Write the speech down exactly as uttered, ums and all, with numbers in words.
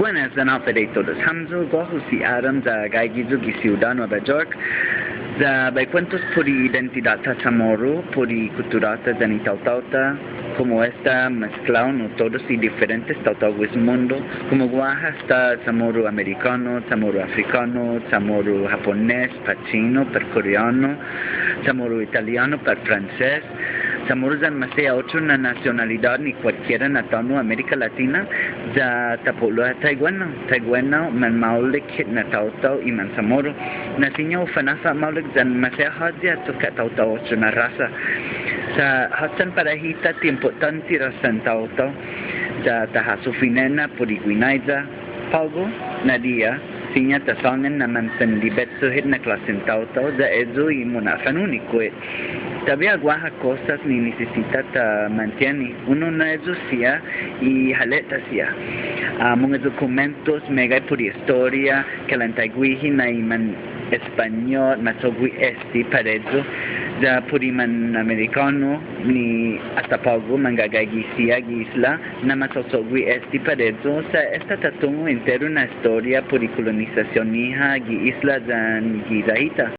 Buenas yan håfa adai todus. Hamyo guåhu si Adam, ya gaige yu' gi siudåt Nueva York. Ya bai kuentos put i identidåt-ta Chamoru, put i kutturå-ta yan i taotao-ta, komu esta mesklao nu todus i diferentes taotao guihi mundo, komu guaha esta Chamoru amerikånu, Chamoru afrikånu, Chamoru hapones, pat chino, pat koreånu, Chamoru italiånu, pat franses, Chamoru yan maseha otro na nasionalidåt ni kualkiera na tåno' Amerika Latina, ya ta po'lo ha' taiguenao, taiguenao, manmaolek hit na taotao i manChamoru. Na siña u fanafa maolek yan maseha håyi ha cho'gue taotao otro na råsa. Sa' håtsan para hita ti impottånte råsan taotao, ya ta hasso fine'na put i guinaiya, på'go na diha, siña ta sångan na manfandibetsu hit na klåsen taotao, ya eyu i muna'fanuni kuet. Tåya' guaha kosas ni nisisita ta mantieni. Unu na eyu siha i hale'-ta siha. Ah, mungnga yu' kumuentos meggai put i estoria, kalan taiguihi na i man Españot ma cho'gue este para eyu, ya put i man Amerikånu ni asta på'go manggaige siha gi isla, na ma cho'cho'gue este para eyu, sa' esta ta tungo' enteru na estoria put i kolonisasion-ñiha gi isla yan giya hita.